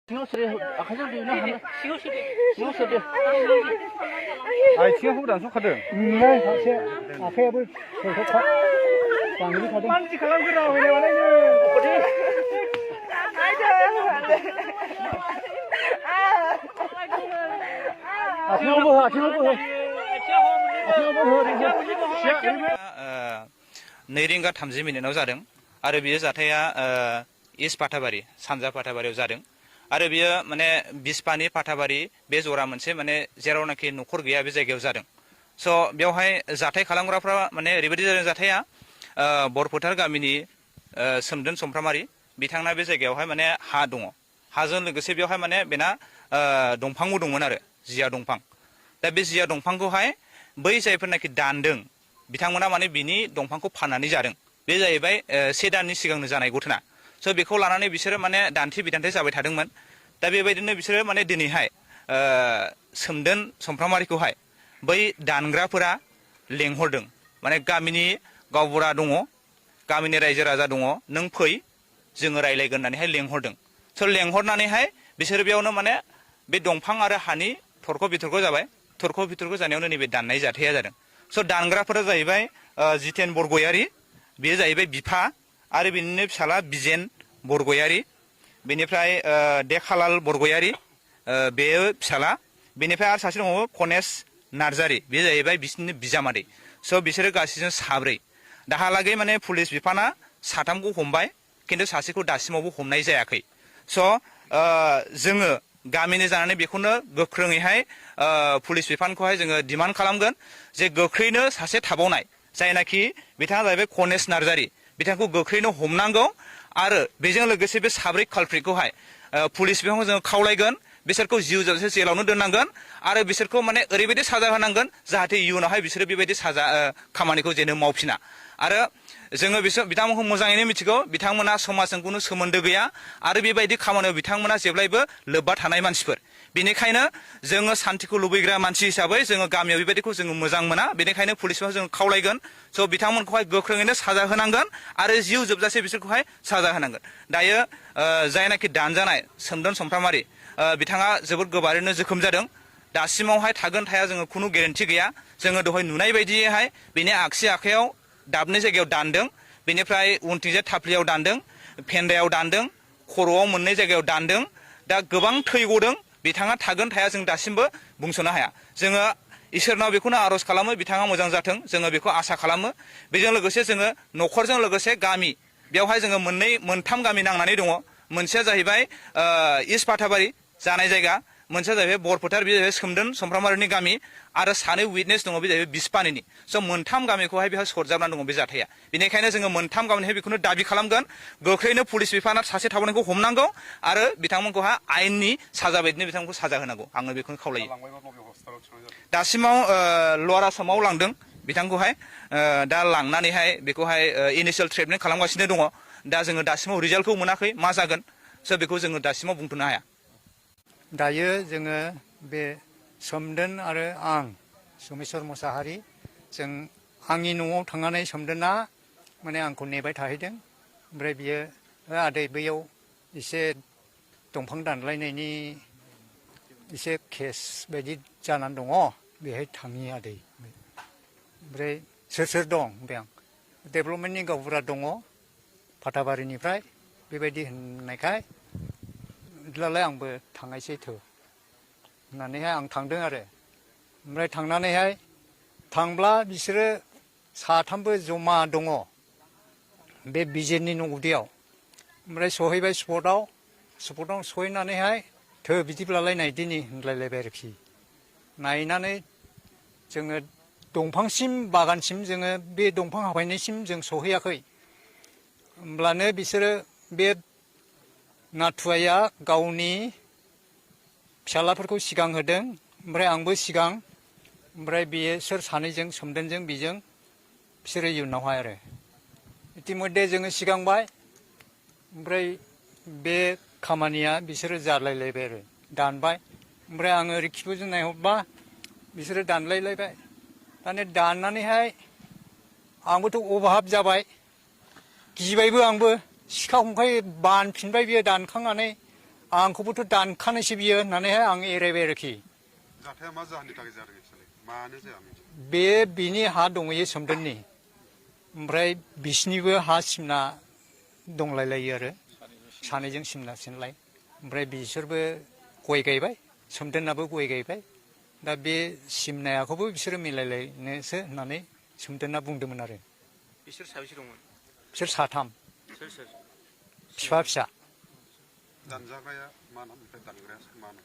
सिङाव सोदो आखाइजों दैनो हानो सिङाव सोदो आथिङाव दानस'खादों नै फारसे आखायाबो सौथ'खा दांग्लिखादों मानसि खालामगोरा हयना बानायनो आथिङावबो हो आथिङावबो हो नै रिंगा 30 मिनिटआव जादों आरो बियो जाथाया इस्ट पाटाबारि सानजा पाटाबारियाव जादों आरो बियो माने बिस्पानि पाटाबारि बे जरा मोनसे माने जेरावनाखि न'खर गैया बे जायगायाव जादों स' बेवहाय जाथाय खालामग्राफ्रा माने ओरैबायदि जादों जाथाया बरफोथार गामिनि सोमदोन समफ्रामारि बिथांना बे जायगायावहाय माने हा दङ हाजों लोगोसे बेवहाय माने बेना दंफांबो दंमोन आरो जिया दंफां दा बे जिया दंफांखौहाय बै जायफोरनाखि दानदों बिथांमोना माने बिनि दंफांखौ फाननानै जादों बे जाहैबाय से दाननि सिगांनो जानाय घटना स' बेखौ लानानै बिसोरो माने दान्थे बिदान्थे जाबाय थादोंमोन दा बेबायदिनो बिसोरो माने दिनैहाय सोमदोन समफ्रामारिखौहाय बै दानग्राफोरा लेंहरदों माने गामिनि गावबुरा दङ गामिनि रायजो राजा दङ नों फै जोङो रायलायगोन होननानैहाय लेंहरदों स' लेंहरनानैहाय बिसोरो बेयावनो माने बे दंफां आरो हानि थरख' बिथरख' जाबाय थरख' बिथरख' जानायावनो नैबे दाननाय जाथाया जादों स' दानग्राफोरा जाहैबाय जितेन बरगयारि बेयो जाहैबाय बिफा आरो बिनिनो फिसाला बिजेन बरगयारि बेनिफ्राय देखालाल बरगयारि बेयो फिसाला बेनिफ्राय आरो सासे दङ कनेश नार्जारि बे जाहैबाय बिसोरनि बिजामादै स' बिसोरो गासैजों साब्रै दाहालागै माने पुलिस बिफाना साथामखौ हमबाय खिन्थु सासेखौ दासिमावबो हमनाय जायाखै स' जोङो गामिनि जानानै बेखौनो गोख्रोङैहाय पुलिस बिफानखौहाय जोङो डिमान्ड खालामगोन जे गोख्रैनो सासे थाबावनाय जायनाखि बिथाङा जाहैबाय कनेश नार्जारि बिथांखौ गोख्रैनो हमनांगौ आरो बेजों लोगोसे बे साब्रै कालप्रिटखौहाय पुलिस बिफानखौ जोङो खावलायगोन बिसोरखौ जिउ जोबजासे जेलावनो दोननांगोन आरो बिसोरखौ माने ओरैबायदि साजा होनांगोन जाहाथे इयुनावहाय बिसोरो बेबायदि साजा खामानिखौ जेनो मावफिना आरो जोङो बिथांमोनखौ मोजाङैनो मिथिगौ बिथांमोना समाजजों खुनु सोमोन्दो गैया आरो बेबायदि खामानियाव बिथांमोना जेब्लायबो लोब्बा थानाय मानसिफोर बेनिखायनो जोङो सान्तिखौ लुबैग्रा मानसि हिसाबै जोङो गामियाव बेबायदिखौ जोङो मोजां मोना बेनिखायनो पुलिसखौ जों खावलायगोन स' बिथांमोनखौहाय गोख्रोङैनो साजा होनांगोन आरो जिउ जोबजासे बिसोरखौहाय साजा होनांगोन दायो जायनाखि दानजानाय सोमदोन समफ्रामारि बिथाङा जोबोद गोबारैनो जोखोम जादों दासिमावहाय थागोन थाया जोङो खुनु गेरेन्थि गैया जोङो दहाय नुनाय बायदियैहाय बेनि आगसि आखायाव दाबनै जायगायाव दानदों बेनिफ्राय उनथिंजाय थाफ्लियाव दानदों फेन्दायाव दानदों खर'आव मोननै जायगायाव दानदों दा गोबां थै गदों बिथाङा थागोन थाया जों दासिमबो बुंस'नो हाया जोङो इसोरनाव बेखौनो आर'ज खालामो बिथाङा मोजां जाथों जोङो बेखौ आसा खालामो बेजों लोगोसे जोङो न'खरजों लोगोसे गामि बेवहाय जोङो मोनथाम गामि नांनानै दङ मोनसेया जाहैबाय इस्ट पाटाबारि जानाय जायगा मोनसेया जाहैबाय बरफोथार बे जाहैबाय सोमदोन समफ्रामारिनि गामि आरो सानै उइटनेस दङ बे जाहैबाय बिस्पानिनि स' मोनथाम गामिखौहाय बेहाय सरजाबनानै दङ बे जाथाया बेनिखायनो जोङो मोनथाम गामिनिहाय बेखौनो दाबि खालामगोन गोख्रैनो पुलिस बिफाना सासे थाबोनायखौ हमनांगौ आरो बिथांमोनखौहाय आयेननि साजा बायदिनो बिथांमोनखौ साजा होनांगौ आङो बेखौनो खावलायो दासिमाव लवार आसामाव लांदों बिथांखौहाय दा लांनानैहाय बेखौहाय इनिशियेल ट्रिटमेन्ट खालामगासिनो दङ दा जोङो दासिमाव रिजाल्टखौ मोनाखै मा जागोन स' बेखौ जोङो दासिमाव बुंथ'नो हाया दायो जोङो बे सोमदोन आरो आं समेस्वर मोसाहारि जों आंनि न'आव थांनानै सोमदोना माने आंखौ नेबाय थाहैदों ओमफ्राय बियो आदै बैयाव एसे दंफां दानलायनायनि एसे केस बायदि जानानै दङ बेहाय थाङि आदै ओमफ्राय सोर सोर दं ओमफ्राय आं डेभेलपमेन्टनि गावबुरा दङ पाटाबारिनिफ्राय बेबायदि होननायखाय बिदिब्लालाय आंबो थांनायसै थौ होननानैहाय आं थांदों आरो ओमफ्राय थांनानैहाय थांब्ला बिसोरो साथामबो जमा दङ बे बिजेननि न' गुदियाव ओमफ्राय सहैबाय स्पटआव सहैनानैहाय थो बिदिब्लालाय नायदिनि होनलायलायबाय आरोखि नायनानै जोङो दंफांसिम बागानसिम जोङो बे दंफां हाफायनायसिम जों सहैयाखै होमब्लानो बिसोरो बे नाथुवाया गावनि फिसालाफोरखौ सिगां होदों ओमफ्राय आंबो सिगां ओमफ्राय बिसोर सानैजों सोमदोनजों बिजों बिसोरो इयुनावहाय आरो इतिमध्य जोङो सिगांबाय ओमफ्राय बे खामानिया बिसोरो जालायलायबाय आरो दानबाय ओमफ्राय आङो ओरै खिबुजों नायहरबा बिसोरो दानलायलायबाय दाने दाननानैहाय आंबोथ' अभाब जाबाय गिबायबो आंबो सिखा हमखाय बानफिनबाय बियो दानखांनानै आंखौबोथ' दानखानोसै बियो होननानैहाय आं एरायबाय आरोखि जाथाया मा जाहोननि थाखाय जादों एक्सुवेलि मानो जाया मिथियो बे बिनि हा दंहैयो सोमदोननि ओमफ्राय बिसिनिबो हा सिमना दंलायलायो आरो सानैजों सिमना सिनलाय ओमफ्राय बिसोरबो गय गायबाय सोमदोनाबो गय गायबाय दा बे सिमनायाखौबो बिसोरो मिलायलायनोसो होननानै सोमदोना बुंदोंमोन आरो बिसोर साबेसे दंमोन बिसोर साथाम सोर सोर बिफा फिसा दानजाग्राया मा नाम ओमफ्राय दानग्राया मा नाम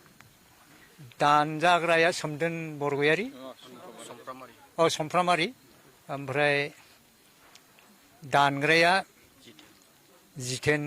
दानजाग्राया सोमदोन बरगयारि समफ्रामारि औ समफ्रामारि ओमफ्राय दानग्राया जितेन